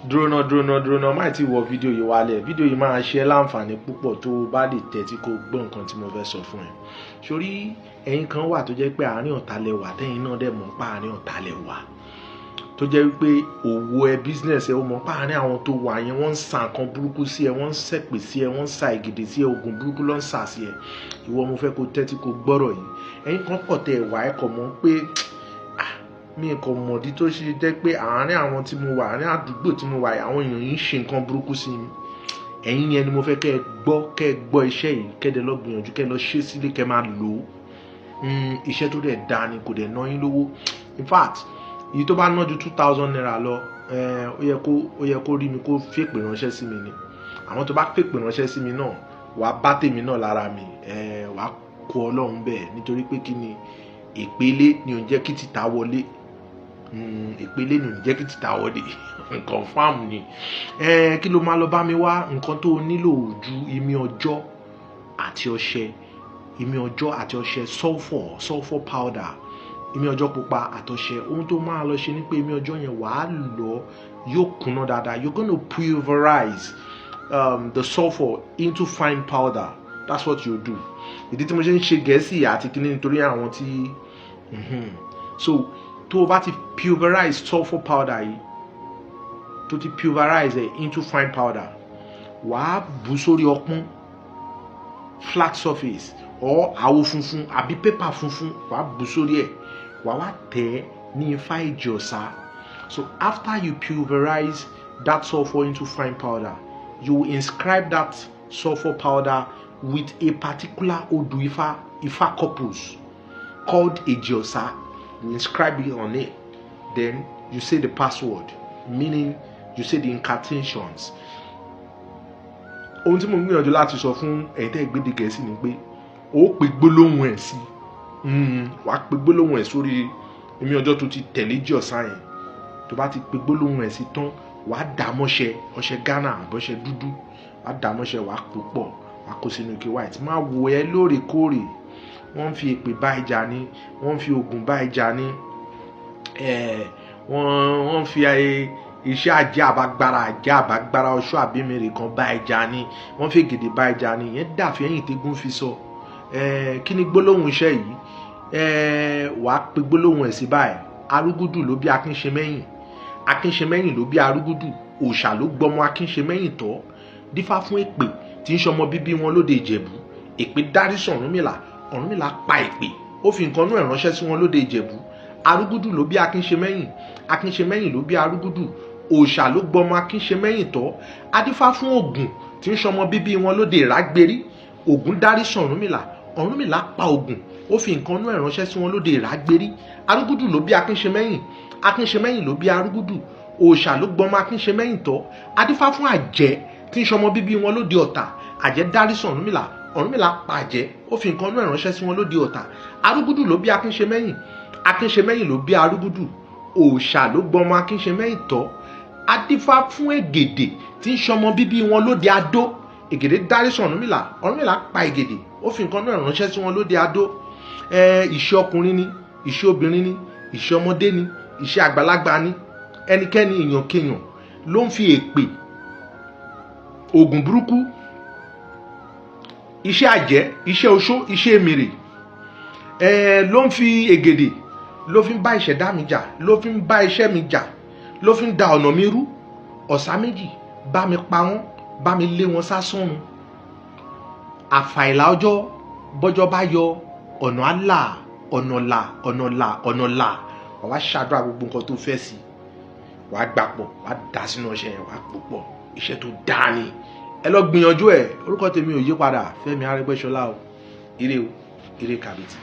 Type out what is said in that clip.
Dúró ná, dúró ná, dúró ná, má tí wọ fídíò yìí wálẹ̀. Fídíò yìí máa ṣe ẹ́ láǹfààní púpọ̀ tó o bá lè tẹ́tí kó gbọ́ nǹkan tí mo fẹ́ sọ fún ẹ. Sórí ẹ̀yin kan wà tó jẹ́ pé àárín ọ̀tá lẹ wà, tẹ́yin náà dẹ̀ mọ̀ pé àárín ọ̀tá lẹ wà, tó jẹ́ wípé òwò ẹ, business ẹ, ó mọ̀ pé àárín àwọn tó wà yẹn, wọ́n ń sa nǹkan burúkú sí ẹ, wọ́n ń sẹ̀pè sí ẹ, wọ́n ń sa ìgèdè sí ẹ, oògùn burúkú ló ń sà sí ẹ. Ìwọ, mo fẹ́ kó tẹ́tí kó gbọ́rọ̀ yìí. Ẹ̀yin kan pọ̀ tẹ́ ẹ wà, ẹ kọ̀ mọ̀ pé mi kò mọ̀dí tó ṣe jẹ́ pé àárín àwọn tí mo wà, àárín àdúgbò tí mo wà, àwọn èèyàn yìí ń ṣe nǹkan burúkú sí mi. Ẹ̀yin yẹn ni mo fẹ́ kẹ́ ẹ gbọ́, kẹ́ ẹ gbọ́ iṣẹ́ yìí, kẹ́ ẹ dẹ̀ lọ gbìyànjú, kẹ́ ẹ lọ ṣe sílé, kẹ́ ẹ máa lò ó. Iṣẹ́ tó dẹ̀ dáa ni, kò dẹ̀ ná yín lówó. In fact, èyí tó bá ná ju ₦2,000 lọ, ó yẹ kó rí mi, kó fèpè ránṣẹ́ sí mi ni. Àwọn tó bá fèpè ránṣẹ́ sí mi náà, wàá bá tèmi náà lára mi, wàá kó Ọlọ́run bẹ́ẹ̀. Nítorí pé kí ni? Ìpele ni ò ń jẹ́ kí tìta wọlé. Ìpele ni ò ń jẹ́ kí tìta wọlé, confam ni. Kí ló máa lọ bá mi wá? Nǹkan tó o nílò ju imí ọjọ́ àti ọṣẹ, imí ọjọ́ àti ọṣẹ, sulfur powder, imí ọjọ́ pupa àtọṣẹ. Ohun tó máa lọ ṣe ni pé imí ọjọ́ yẹn, wàá lọ, yóò kúnná dáadáa. You're gonna pulverize the sulfur into fine powder. That's what you do. Ìdí tí mo ṣe ń ṣe Gẹ̀ẹ́sì àti kíní nítorí àwọn tí so tó o bá ti pulverize sulfur powder yìí, tó ti pulverize ẹ̀ into fine powder, wàá bù sórí ọpọ́n, flat surface or àwo funfun àbí pépà funfun. Wàá bù sórí ẹ̀, wàá wá tẹ̀ ẹ́ ní Ifá Èjì Ọ̀sà. So after you pulverize that sulfur into fine powder, you will inscribe that sulfur powder with a particular Odù Ifá, Ifá corpus called Èjì Ọ̀sà. You inscribe it on it, then you say the password, meaning you say the incantations. Ohun tí mo ń gbìyànjú láti sọ fún ẹ̀yin tẹ́ gbédè Gẹ̀ẹ́sì ni pé ó pe gbólóhùn ẹ̀ sí, wàá pe gbólóhùn ẹ̀ sórí imí ọjọ́ tó ti tẹ̀lé Èjì Ọ̀sà yẹn. Tó bá ti pe gbólóhùn ẹ̀ sí tán, wàá dà mọ́ṣẹ, ọṣẹ Ghana àbọ̀ṣẹ dúdú, wàá dà mọ́ṣẹ, wàá pò pọ̀, wàá kó sínú ike white. Máa wò ẹ́ lóòrèkóòrè. Wọ́n ń fi èpè bá ìjà ni, wọ́n ń fi oògùn bá ìjà ni, wọ́n ń fi iṣẹ́ àjẹ́, àbágbára àjẹ́, àbágbára ọṣọ àbímèrè kan bá ìjà ni, wọ́n fi ègèdè bá ìjà ni. Ìyẹn dàfí ẹ̀yìn tégún fi sọ. Kí ni gbólóhùn iṣẹ́ yìí? Wàá pe gbólóhùn ẹ̀ sí báyìí: Arúgúdù ló bí Akínṣemẹ́yìn, Akínṣemẹ́yìn ló bí Arúgúdù, òòṣà ló gbọmọ Akínṣemẹ́yìn tọ́, dífá fún èpè tí ń ṣọmọ bíbí wọn lóde Ìjẹ̀bú. Èpè dárí sí Ọ̀rúnmìlà, Ọ̀rúnmìlà pa èpè, ó fi nǹkan nú ẹ̀ ránṣẹ́ sí wọn lóde Ìjẹ̀bú. Arúgúdù ló bí Akínṣemẹ́yìn, Akínṣemẹ́yìn ló bí Arúgúdù, òòṣà ló gbọmọ Akínṣemẹ́yìn tọ́, adífá fún Ògùn tí ń ṣọmọ bíbí wọn lóde Ìrágbérí. Ògùn dárí sí Ọ̀rúnmìlà, Ọ̀rúnmìlà pa Ògùn, ó fi nǹkan nú ẹ̀ ránṣẹ́ sí wọn lóde Ìrágbérí. Arúgúdù ló bí Akínṣemẹ́yìn, Akínṣemẹ́yìn ló bí Arúgúdù, òòṣà ló gbọmọ Akínṣemẹ́yìn tọ́, adífá fún àjẹ́ tí ń ṣọmọ bíbí wọn lóde Ọ̀tà. Àjẹ́ dárí sí Ọ̀rúnmìlà, Ọ̀rúnmìlà pa àjẹ́, ó fi nǹkan nú ẹ̀ ránṣẹ́ sí wọn lóde Ọ̀tà. Arúgúdù ló bí Akínṣemẹ́yìn, Akínṣemẹ́yìn ló bí Arúgúdù, òòṣà ló gbọmọ Akínṣemẹ́yìn tọ́, adífá fún ègèdè tí ń ṣọmọ bíbí wọn lóde Adó. Ègèdè dárí sí Ọ̀rúnmìlà, Ọ̀rúnmìlà pa ègèdè, ó fi nǹkan náà ránṣẹ́ sí wọn lóde Adó. Ìṣe ọkùnrin ni, ìṣe obìnrin ni, ìṣe ọmọdé ni, ìṣe àgbàlagbà ni, ẹnikẹ́ni, èèyàn kéèyàn ló ń fi èpè, oògùn burúkú, iṣẹ́ àjẹ́, iṣẹ́ oṣó, iṣẹ́ èmèrè, ló ń fi ègèdè, ló fi ń bá ìṣẹ̀dá mi jà, ló fi ń bá iṣẹ́ mi jà, ló fi ń da ọ̀nà mi rú. Ọ̀sá méjì, bá mi pa wọ́n, bá mi lé wọn sásọ̀run. Àfàìlà ọjọ́, bọ́jọ́ bá yọ, ọ̀nà á là, ọ̀nà là, ọ̀nà là, ọ̀nà là. Wàá wá ṣàdúrà gbogbo nǹkan tó fẹ́ sí, wàá gbà pọ̀, wàá dà sínú ọṣẹ yẹn, wàá pò pọ̀. Iṣẹ́ tó dáa ni, ẹ lọ gbìyànjú ẹ. Orúkọ tèmi ò yí padà, Fẹ́mi Arẹ́gbẹ́ṣọlá o. Ire o, ire kàbìtì.